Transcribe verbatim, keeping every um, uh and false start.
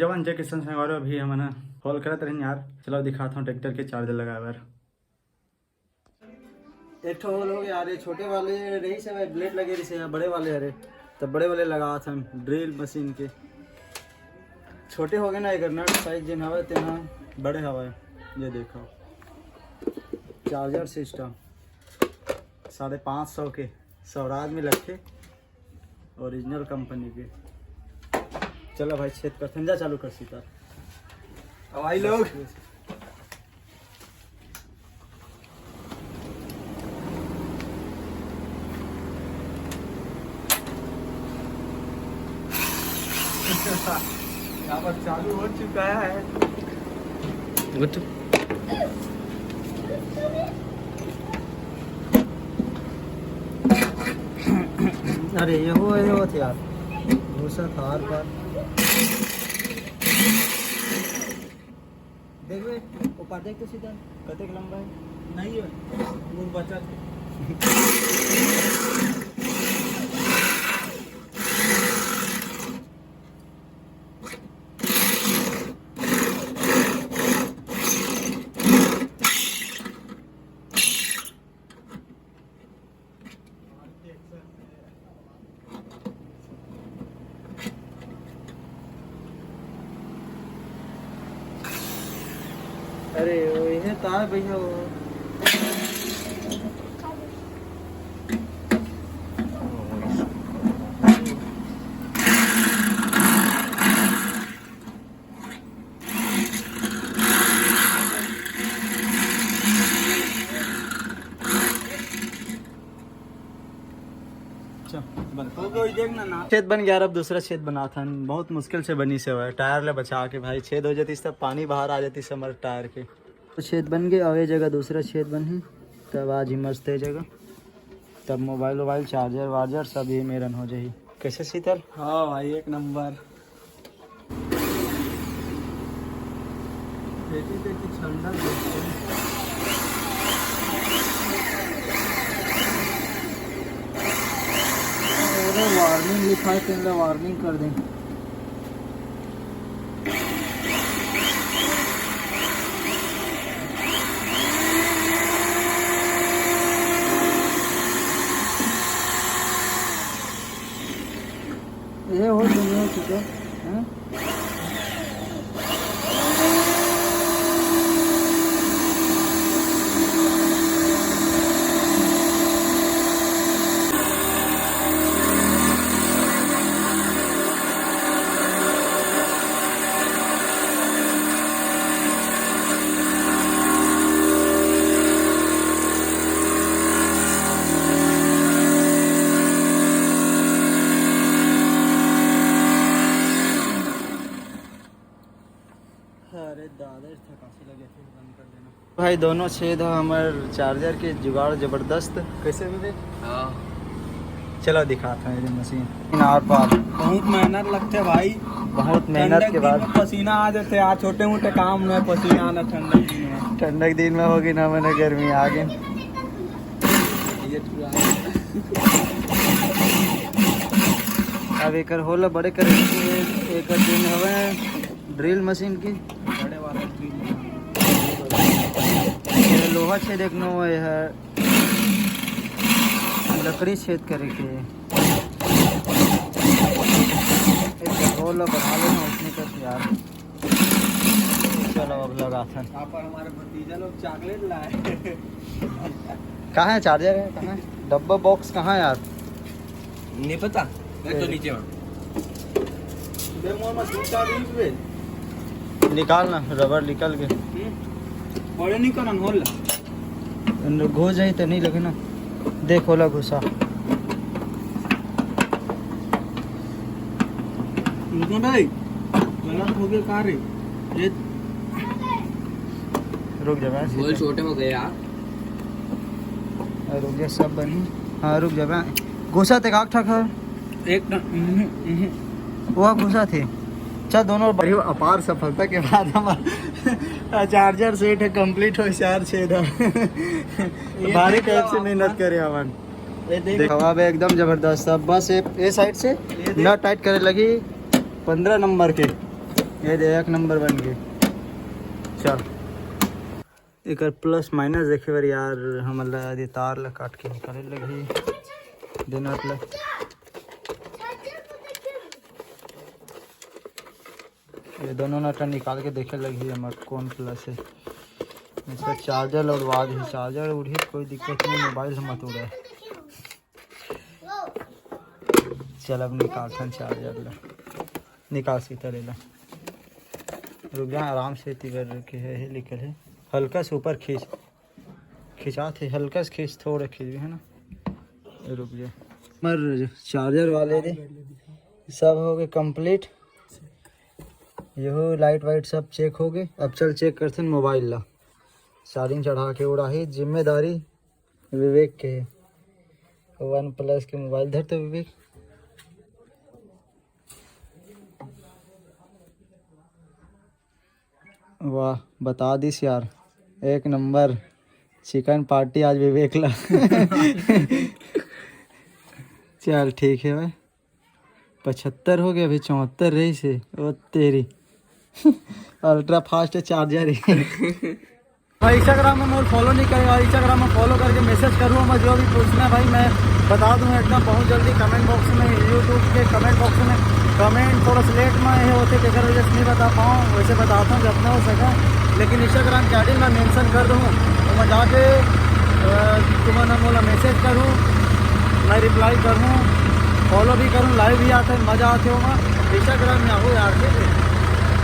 जवान जय किसान संगवारी, अभी हमन ह होल करत रहिन यार। चलो दिखात हूँ ट्रैक्टर के चार्जर लगाए बर। एक ठो होल हो गया यार, ये छोटे वाले रहिस हे भाई, ब्लेड लगे रहिस हे, बड़े वाले हरे, त बड़े वाले लगात हन ड्रिल मशीन के। छोटे हो गए ना, एकर नट साइज जेन हवय तेन ह बड़े हवय। ये देखो, चार्जर सिस्टम साढ़े पाँच सौ के, स्वराज में लगथे, ओरिजिनल कंपनी के। चलो भाई, छेद करथन, जा चालू कर सीता। अब आई लोग। यहाँ पर चालू हो चुका है। गुड। अरे ये हो, ये हो थे यार, घुसा था हर बार। देख बे, ऊपर देख तो सीधा, कतेक लंबा है। नहीं है, वो बचा थे। अरे वो इन्हें तार भैया वो। छेद बन गया यार, अब दूसरा छेद बनाथन। बहुत मुश्किल से बनी से हुआ है, टायर ले बचा के भाई। छेद हो जाती तब पानी बाहर आ जाती हमर टायर के। तो छेद बन गए, अब ये जगह दूसरा छेद बनही, तब आज ही मस्त है जगह, तब मोबाइल वोबाइल, चार्जर वार्जर सब ये मेरन हो जाही। कैसे शीतल? हाँ भाई, एक नंबर। खेती पे की ठंडक देखते हैं। अरे वार्निंग लिखा है, तेरे वार्निंग कर दें। ये हो दुनिया की तो, हैं? अरे दादा, इस थकासी लगे, फिर बंद कर देना। भाई, दोनों छेद ह हमर चार्जर के जुगाड़ जबरदस्त। कैसे भी रे? हाँ। चलो दिखाता हूँ ये मशीन। आर पार। बहुत मेहनत लगते भाई। बहुत मेहनत ठंडक के दिन बाद। में पसीना आ जाते यार, छोटे मोटे काम में पसीना आना ठंडक दिन में। ठंडक दिन में होगी ना, मैंने गर्मी आ गई। ये पूरा अब एकर होला बड़े करे के, एकर दिन हवे ड्रिल मशीन की। बड़े वाला ड्रिल। ये लोहा छेद एक नौ है, लकड़ी छेद करे के। एकर होला बढ़ा लेना उसने कर यार। चलो अब लगाथन। यहाँ पर हमारे भतीजा लोग चॉकलेट लाए। कहाँ है चार्जर है, कहाँ है? डब्बा बॉक्स कहाँ है यार? नहीं पता। मैं तो नीचे हूँ। बे मोर में दो चार इंच बे। निकाल ना, रबर निकल के। हम्म। और ये नहीं करन होला। घुस जाई तो नहीं लगे ना। देख होला घुसा। रुको भाई, गलत हो गया का रे? ये रुक जा बे, गोल सीधा। छोटे हो गए यार। हाँ, रुक जा, सब बनी। हाँ, रुक जा बे। घुसा ते काक ठक है। एक न-, उहुं, उहुं। वो घुसा थे। चल, दोनों बड़ी अपार सफलता के बाद हमारा चार्जर सेट है, कंप्लीट हो, चार छेद है। ये भारी देख टाइप से लो मेहनत आप। करे हवन। ये देख। देखो, अब एकदम जबरदस्त। अब बस ये, ये साइड से ये देख। नट टाइट करे लगी पंद्रह नंबर के। ये दे, एक नंबर बन गई। चल, एकर प्लस माइनस देखे बर यार, हमन ला ये तार ला काट के निकाले लगही। देना ला, ये दोनों नट निकाल के देखे लगही, हमर कौन प्लस है। इसका चार्जर ला उड़वा दे, चार्जर उड़ही तो कोई दिक्कत नहीं, मोबाइल से मत उड़े। चल, अब निकालथन चार्जर ला। निकाल सीता, ले ला। रुक जा, आराम से, एती बर के है, है लिखल है। हल्का से ऊपर खींच, खिंचात है, हल्का से खींच, थोड़ा खींच, है ना। रुक जा। हमर चार्जर वाले दे सब हो गए कंप्लीट। यहू लाइट वाइट सब चेक हो गए। अब चल चेक करथन मोबाइल ला। चार्जिंग चढ़ा के उड़ाही, जिम्मेदारी विवेक के। वन प्लस के मोबाइल धर तो विवेक। वाह, बता दिस यार, एक नंबर चिकन पार्टी आज विवेक ला। चल ठीक है भाई, पचहत्तर हो गया, अभी चौहत्तर रही से। ओ तेरी, अल्ट्रा फास्ट चार्जर है। भाई, इंस्टाग्राम में मोर फॉलो नहीं करे, और इंस्टाग्राम में फॉलो करके मैसेज करूँ, मैं जो भी पूछना है भाई, मैं बता दूँ एकदम बहुत जल्दी कमेंट बॉक्स में, यूट्यूब के कमेंट बॉक्स में। कमेंट थोड़ा सा लेट में ये होते, तेकर वजह से नहीं बता पाऊँ, वैसे बताता हूँ जितना हो सका। लेकिन इंस्टाग्राम के आईडी मैं मेंशन कर दूँ, तो मैं जाके, अ, तुम्हारा मोला मैसेज करूँ, मैं रिप्लाई करूँ, फॉलो भी करूँ, लाइव भी आते हैं, मज़ा आते हो वहाँ। इंस्टाग्राम में आओ यार,